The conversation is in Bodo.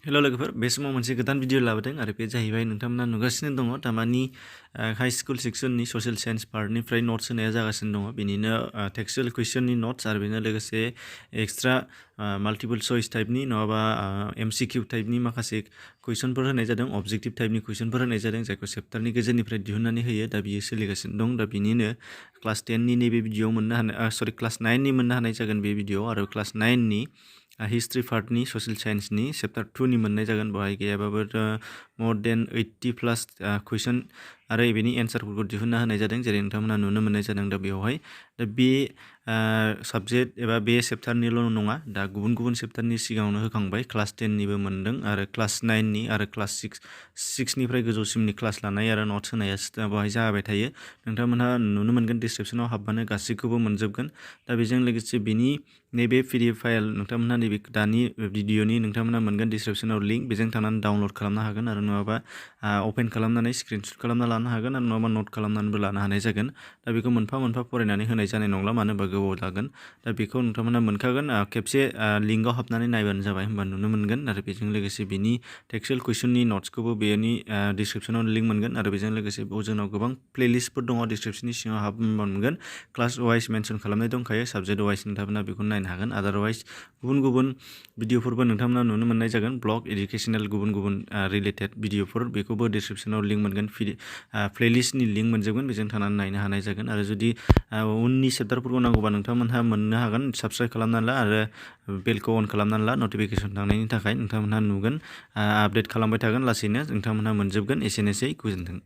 हेल' लोगोफोर बे समाव मोनसे गोदान भिडिअ लाबोदों आरो बे जाहैबाय नोंथांमोना नुगासिनो दङ दामानि हाई स्कुल सेक्सननि ससियेल साइन्स पार्टनिफ्राय नट्स होनाया जागासिनो दङ बेनिनो टेक्सचुयेल कुइसननि नट्स आरो बेजों लोगोसे एक्सट्रा माल्टिपल चइस टाइपनि नङाबा एमसिकिउ टाइपनि माखासे कुइसनफोर होनाय जादों अबजेक्टिभ टाइपनि कुइसनफोर होनाय जादों जायखौ चेप्टारनि गेजेरनिफ्राय दिहुननानै होयो दा बियो सोलिगासिनो दं दा बिनिनो क्लास 10नि नैबे भिडिअआव मोननो हानाय क्लास 9नि मोननो हानाय जागोन बे भिडिअ आरो क्लास 9नि हिस्ट्रि पार्टनि ससियेल साइन्सनि चेप्टार 2नि मोननाय जागोन बेवहाय गैयाबाबो मोर देन 80+ कुइसन आरो बेनि एन्सारफोरखौ दिहुनना होनाय जादों जेरै नोंथांमोना नुनो मोननाय जादों दा बेवहाय दा बे साबजेक्ट एबा बे चेप्टारनिल' नङा दा गुबुन गुबुन चेप्टारनि सिगाङावनो होखांबाय क्लास 10निबो मोनदों आरो क्लास 9नि आरो क्लास 6निफ्राय गोजौसिमनि क्लास लानाय आरो नट्स होनाया बेवहाय जाबाय थायो नोंथांमोनहा नुनो मोनगोन डिसक्रिपसनाव हाबबानो गासैखौबो मोनजोबगोन दा बेजों लोगोसे बेनि नैबे पिडिएफ फाइल नोंथांमोनहा नैबे दानि भिडिअनि नोंथांमोनहा मोनगोन डिसक्रिपसनाव लिंक बेजों थांनानै डाउनलड खालामनो हागोन आरो नङाबा अपेन खालामनानै स्क्रिनशट खालामना लानो हागोन आरो नङाबा नट खालामनानैबो लानो हानाय जागोन दा बेखौ मोनफा मोनफा फरायनानै होनाय जानाय नंला मानो होनबा गोबाव लागोन दा बेखौ नोंथांमोनहा मोनखागोन खेबसे लिंकआव हाबनानै नायबानो जाबाय होनबा नुनो मोनगोन आरो बेजों लोगोसे बिनि टेक्सचुयेल कुइसननि नट्सखौबो बेनि डिसक्रिपसनाव लिंक मोनगोन आरो बेजों लोगोसे जोंनाव गोबां प्लेलिस्टफोर दङ डिसक्रिपसननि सिङाव हाबबा मोनगोन क्लास वाइज मेनसन खालामनाय दंखायो साबजेक्ट वाइज नोंथांमोना बेखौ नायनो हागोन आदारवाइज गुबुन गुबुन भिडिअफोरबो नोंथांमोना नुनो मोननाय जागोन ब्लग इडुकेसनेल गुबुन गुबुन रिलेटेड भिडिअफोर बेखौबो डिसक्रिपसनाव लिंक मोनगोन प्लेलिस्टनि लिंक मोनजोबगोन बेजों थानानै नायनो हानाय जागोन आरो जुदि उननि चेप्टारफोरखौ नांगौबा नोंथांमोनहा मोननो हागोन साबस्क्राइब खालामनानै ला आरो बेलखौ अन खालामनानै ला नटिफिकेसन थांनायनि थाखाय नोंथांमोनहा नुगोन आपडेट खालामबाय थागोन लासैनो नोंथांमोनहा मोनजोबगोन एसेनोसै गोजोन्थों।